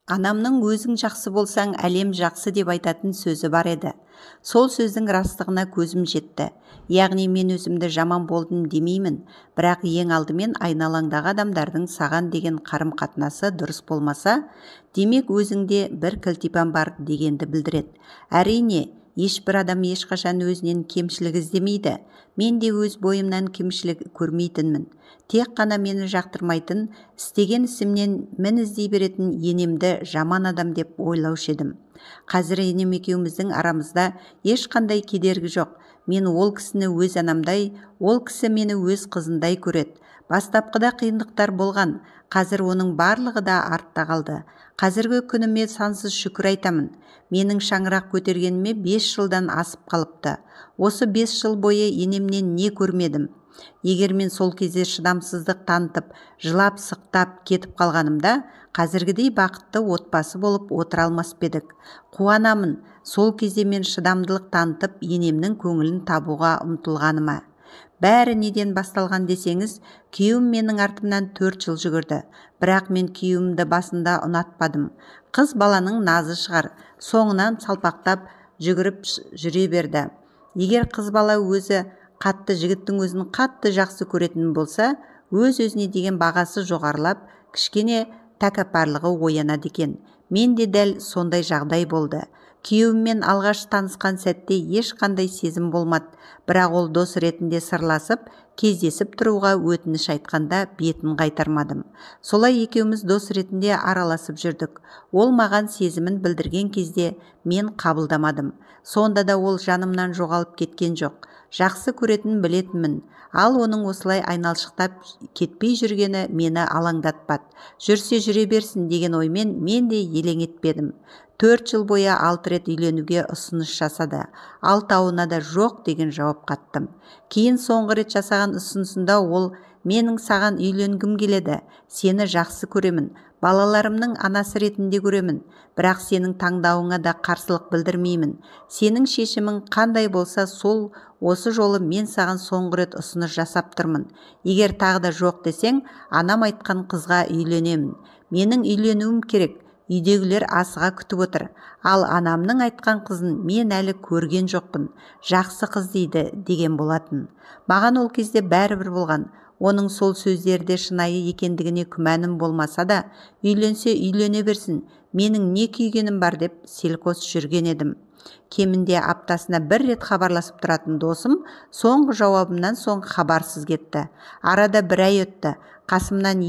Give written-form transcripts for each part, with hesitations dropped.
Анамның өзің жақсы болсаң, әлем жақсы деп айтатын сөзі бар еді. Сол сөздің растығына көзім жетті. Яғни мен өзімді жаман болдым демеймін, бірақ ең алдымен айналаңдағы адамдардың саған деген қарым-қатынасы дұрыс болмаса, демек өзіңде бір кілтипан бар дегенді білдіреді. Әрине, ешбір адам ешқашан өзінен кемшілік іздемейді. Мен де өз бойымнан кемшілік көрмейтінмін. Тек қана мені жақтырмайтын, істеген ісімнен мін іздей беретін енемді жаман адам деп ойлаушы едім. Қазір енем екеуміздің арамызда ешқандай кедергі жоқ. Мен ол кісіні өз анамдай, ол кісі мені өз қызындай көреді. Бастапқыда қиындықтар болған, қазір оның барлығы да артта қалды. Қазіргі күніме сансыз шүкір айтамын. Менің шаңырақ көтергеніме 5 жылдан асып қалыпты. Осы 5 жыл бойы енемнен не көрмедім. Егер мен сол кезде шыдамсыздық танытып, жылап сықтап кетіп қалғанымда, қазіргідей бақытты отбасы болып отыра алмас па едік. Қуанамын, сол кезде мен шыдамдылық танытып, енемнің көңілін табуға ұмтылғаныма. Бәрі неден басталған десеңіз, күйеуім менің артымнан 4 жыл жүгірді. Бірақ мен күйеуімді басында ұнатпадым. Қыз баланың назы шығар, соңынан салпақтап жүгіріп жүре берді. Егер қыз бала өзі қатты жігіттің өзін қатты жақсы көретін болса, өз-өзіне деген бағасы жоғарылап, кішкене тәкаппарлығы оянады екен. Мен де дәл сондай жағдай болды. Күйеуіммен алғаш танысқан сәтте ешқандай сезім болмады, бірақ ол дос ретінде сырласып, кездесіп тұруға өтініш айтқанда бетін қайтармадым. Солай екеуміз дос ретінде араласып жүрдік. Ол маған сезімін білдірген кезде мен қабылдамадым. Сонда да ол жанымнан жоғалып кеткен жоқ. Жақсы көретінін білетінмін. Ал оның осылай айналшықтап кетпей жүргені мені алаңдатпады. Жүрсе жүре берсін деген оймен мен де елең етпедім. 4 жыл бойы 6 рет үйленуге ұсыныс жасады. Алтауына да жоқ деген жауап қаттым. Кейін соңғы рет жасаған ұсынысында ол менің саған үйленгім келеді, сені жақсы көремін, балаларымның анасы ретінде көремін, бірақ сенің таңдауыңа да қарсылық білдірмеймін. Сенің шешімің қандай болса сол, осы жолы мен саған соңғы рет ұсыныс жасап тұрмын. Егер тағы да жоқ десең, анам айтқан қызға үйленемін. Менің үйленуім керек. Үйдегілер асыға күтіп отыр. Ал анамның айтқан қызын мен әлі көрген жоқпын. Жақсы қыз дейді деген болатын. Маған ол кезде бәрібір болған. Оның сол сөздерде шынайы екендігіне күмәнім болмаса да, үйленсе үйлене берсін, менің не күйгенім бар деп селқос жүрген едім. Кемінде аптасына бір рет хабарласып тұратын досым соңғы жауабымнан соң хабарсыз кетті. Арада бір ай өтті. Қасымнан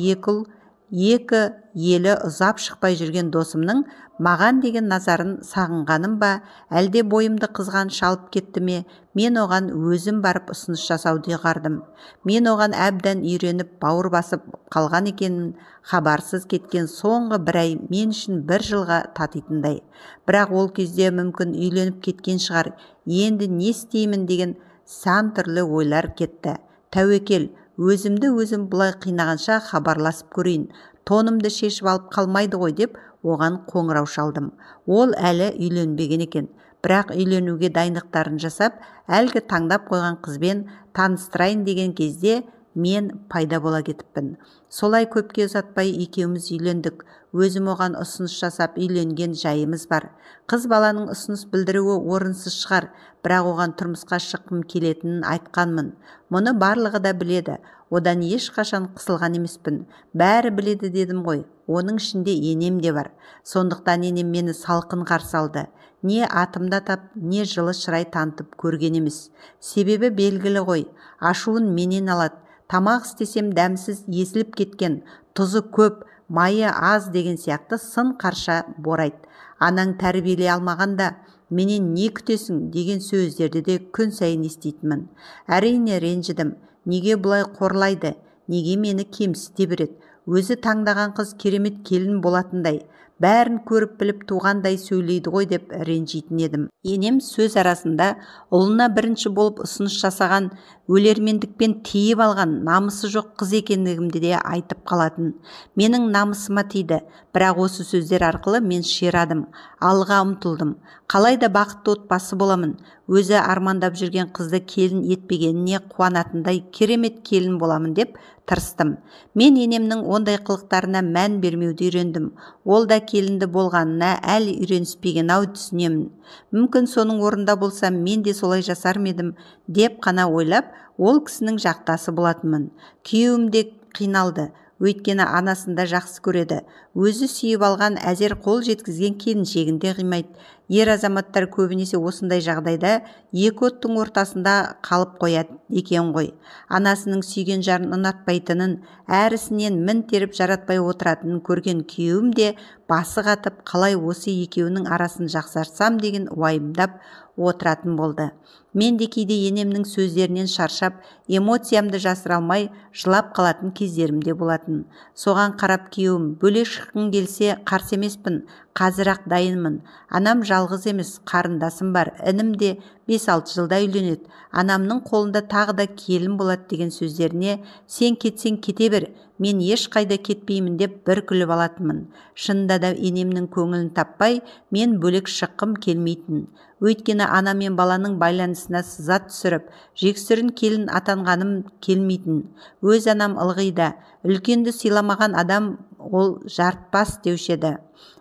екі елі ұзап шықпай жүрген досымның маған деген назарын сағынғаным ба, әлде бойымды қызғаныш алып кетті ме, мен оған өзім барып ұсыныс жасауды ұйғардым. Мен оған әбден үйреніп, бауыр басып қалған екенін хабарсыз кеткен соңғы бір ай мен үшін бір жылға татитындай. Бірақ ол кезде мүмкін үйленіп кеткен шығар, енді не істеймін деген сан түрлі ойлар кетті. Тәуекел, өзімді өзім бұлай қинағанша хабарласып көрейін, тонымды шешіп алып қалмайды ғой деп оған қоңырау шалдым. Ол әлі үйленбеген екен, бірақ үйленуге дайындықтарын жасап, әлгі таңдап қойған қызбен таныстырайын деген кезде мен пайда бола кетіппін. Солай көпке ұзатпай екеуміз үйлендік. Өзім оған ұсыныс жасап үйленген жайымыз бар. Қыз баланың ұсыныс білдіруі орынсыз шығар, бірақ оған тұрмысқа шыққым келетінін айтқанмын. Мұны барлығы да біледі. Одан ешқашан қысылған емеспін. Бәрі біледі дедім ғой. Оның ішінде енем де бар. Сондықтан енем мені салқын қарсы алды. Не атымды атап, не жылы шырай танытып көрген емес. Себебі белгілі ғой. Ашуын менен алады. Тамақ істесем дәмсіз есіліп кеткен, тұзы көп, майы аз деген сияқты сын қарша борайды. Анаң тәрбиелей алмағанда менен не күтесің деген сөздерді де күн сайын еститінмін. Әрине ренжідім. Неге бұлай қорлайды, неге мені кемсіте береді? Өзі таңдаған қыз керемет келін болатындай, бәрін көріп біліп туғандай сөйлейді ғой деп ренжитін едім. Енем сөз арасында ұлына бірінші болып ұсыныс жасаған, өлермендікпен тиіп алған намысы жоқ қыз екендігімді де айтып қалатын. Менің намысыма тиді, бірақ осы сөздер арқылы мен ширадым, алға ұмтылдым. Қалай да бақытты отбасы боламын. Өзі армандап жүрген қызды келін етпегеніне қуанатындай керемет келін боламын деп тырыстым. Мен енемнің ондай қылықтарына мән бермеуді үйрендім. Ол да келінді болғанына әлі үйреніспеген-ау түсінемін. Мүмкін соның орнында болсам, мен де солай жасар ма едім деп қана ойлап, ол кісінің жақтасы болатынмын. Күйеуім де қиналды. Өйткені анасын да жақсы көреді. Өзі сүйіп алған, әзер қол жеткізген келіншегін де қимайды. Ер азаматтар көбінесе осындай жағдайда екі оттың ортасында қалып қояды екен ғой. Анасының сүйген жарын ұнатпайтынын, әрісінен мін теріп жаратпай отыратынын көрген күйеуім де басы қатып, қалай осы екеуінің арасын жақсартсам деген уайымдап отыратын болды. Мен де кейде енемнің сөздерінен шаршап, эмоциямды жасыра алмай, жылап қалатын кездерім де болатын. Соған қарап күйеуім, бөлек шыққың келсе, қарсы емеспін, қазір-ақ дайынмын. Анам жалғыз емес, қарындасым бар, інім де 5-6 жылда үйленеді. Анамның қолында тағы да келін болады деген сөздеріне, сен кетсең кете бер, мен ешқайда кетпеймін деп бір күліп алатынмын. Шынында да енемнің көңілін таппай, мен бөлек шыққым келмейтін. Өйткені ана мен баланың байланысына сызат түсіріп, жексұрын келін атанғаным келмейтін. Өз анам ылғи да, үлкенді сыйламаған адам ол жарытпас деуші еді.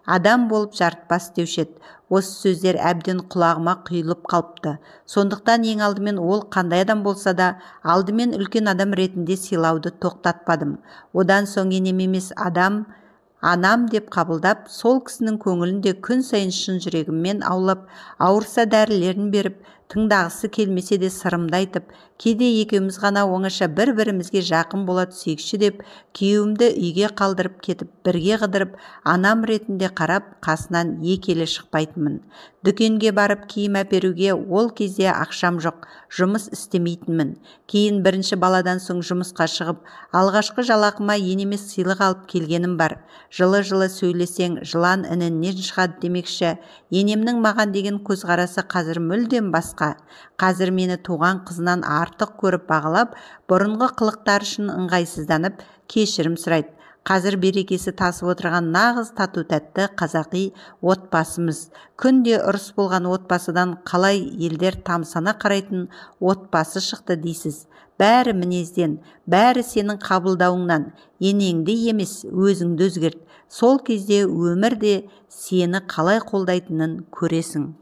Адам болып жарытпас деуші еді. Осы сөздер әбден құлағыма құйылып қалыпты. Сондықтан ең алдымен ол қандай адам болса да, алдымен үлкен адам ретінде сыйлауды тоқтатпадым. Одан соң енем емес адам, анам деп қабылдап, сол кісінің көңілін де күн сайын шын жүрегіммен аулап, ауырса дәрілерін беріп, тыңдағысы келмесе де сырымды айтып, кейде екеуміз ғана оңаша бір-бірімізге жақын бола түсейікші деп, күйеуімді үйге қалдырып кетіп, бірге қыдырып, анам ретінде қарап, қасынан екі елі шықпайтынмын. Дүкенге барып киім әперуге ол кезде ақшам жоқ, жұмыс істемейтінмін. Кейін бірінші баладан соң жұмысқа шығып, алғашқы жалақыма енеме сыйлық алып келгенім бар. Жылы-жылы сөйлесең, жылан інінен шығады демекші, енемнің маған деген көзқарасы қазір мүлдем басқа. Қазір мені туған қызынан артық көріп бағалап, бұрынғы қылықтары үшін ыңғайсызданып, кешірім сұрайды. Қазір берекесі тасып отырған нағыз тату-тәтті қазақи отбасымыз. Күнде ұрыс болған отбасыдан қалай елдер тамсана қарайтын отбасы шықты дейсіз. Бәрі мінезден, бәрі сенің қабылдауыңнан, енеңді емес, өзіңді өзгерт. Сол кезде өмір де сені қалай қолдайтынын көресің.